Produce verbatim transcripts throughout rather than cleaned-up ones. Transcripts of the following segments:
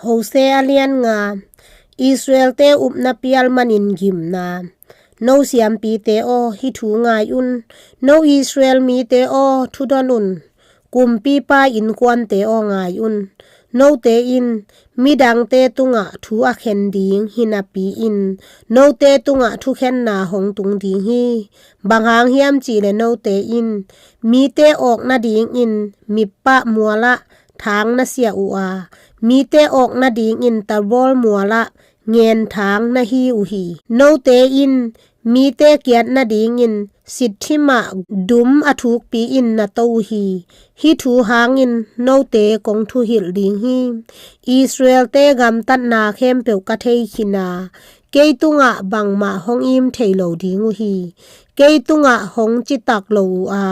Hosea a lian nga. Israelte upna pial manin gimna. No siampite aw, hih thu ngai un. No Israel mite aw, thudon un. Kumpipa innkuante aw, ngai un. Note in midangte tungah thu a khen ding hi napi-in, note tungah thukhenna hong tung ding hi. Bang hang hiam cihleh note in mite awk nadingin mippah mualah thang na siah uh a, mite awk nadingin Tabor mualah ngen thang na hi uh hi. Note in mite kiat nadingin Shittim ah dum a thukpi-in na to uh hi. Hih thu hangin note kong thuhilh ding hi. Israelte gamtatna khempeuh ka thei khin a, kei tungah bangmah hong im thei lo ding uh hi. Kei tungah hong citak lo uh a,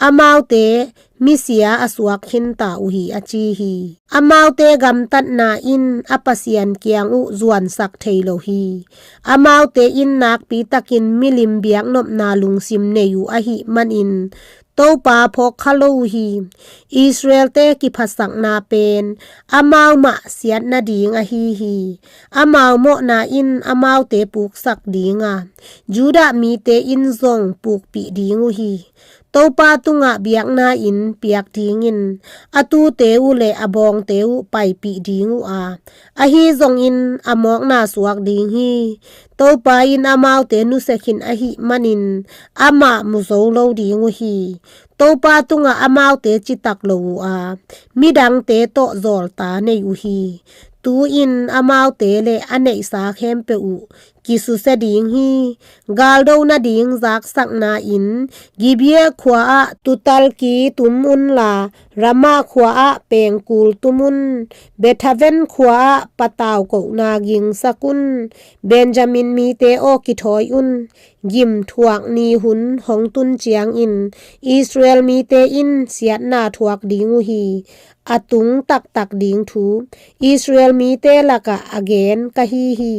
amaute misia a suak khinta uh hi, a ci hi. Amaute gamtatna in a Pasian kiang uh zuansak thei lo hi. Amaute in nakpitakin milim biaknopna lungsim nei uh ahih manin Topa phawkkha lo uh hi. Israelte kiphatsakna pen amau mah siat nading ahi hi. Amau mawhna in amaute puksak ding a, Judah mite in zong pukpih ding uh hi. Topa tungah biakna inn piak dingin a tute uh le a bawngte uh paipih ding uh a, ahi zongin a mawkna suak ding hi. Topa in amaute nusia khin ahih manin amah mu zo lo ding uh hi. Topa tungah amaute citak lo uh a, midangte tawh zawlta nei uh hi. Tu-in amaute le a neihsa khempeuh uh kisusia ding hi. Galdo nading zaksakna in Gibeah khua-ah tuutalki tum unla, Ramah khua-ah pengkul tum un. Bethaven khua-ah patau kohna gingsak un. Benjamin mite aw, kithawi un. Gimthuak ni hun hong tun ciangin Israel mite in siatna thuak ding uh hi. A tung taktak ding thu Israel mite lakah a gen ka hi hi.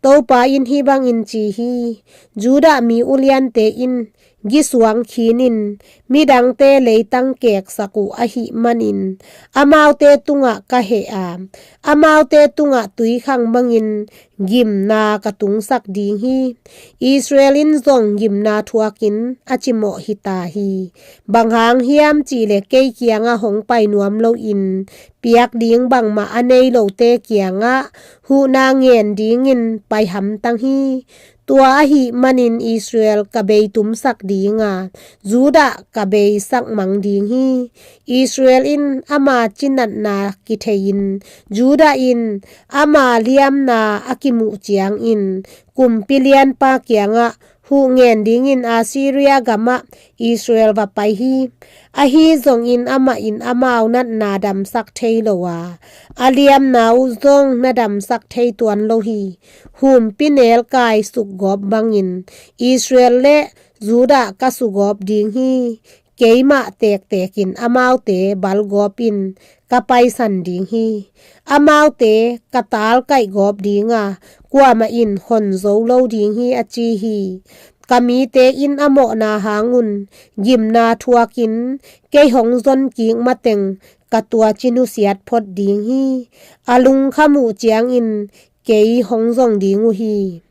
Topa in hih bangin ci hi. Judah mi uliante in gisuang khinin midangte leitang keksak uh ahih manin amaute tungah ka heh a, amaute tungah tuikhang bangin gimna ka tungsak ding hi. Israel in zong gimna thuakin a cimawh hita hi. Bang hang hiam cihleh kei kiangah hong pai nuam loin piak ding bangmah a nei lote kiangah huhna ngen dingin pai hamtang hi. Tua ahih manin Israel ka beitumsak ding a, Judah ka beisak mang ding hi. Israel in ama cinatna kithei-in Judah in ama liamna a kimuh ciangin kumpi lianpa kiangah huh ngen dingin Assyria gamah Israel va pai hi. Ahi zongin amah in amau natna damsak thei lo a, a liamna uh zong na damsak thei tuan lo hi. Humpi nelkai sukgawp bangin Israel le Judah ka sugawp ding hi. Keimah tektekin amaute balgawpin ka paisan ding hi. Amaute ka talkaih gawp ding a, kuamah in hon zo lo ding hi, a ci hi. Ka mite in a mawhna hangun gimna thuakin kei hong zonkik mateng ka tuaci nusiat phot ding hi. A lungkham uh ciangin kei hong zong ding uh hi.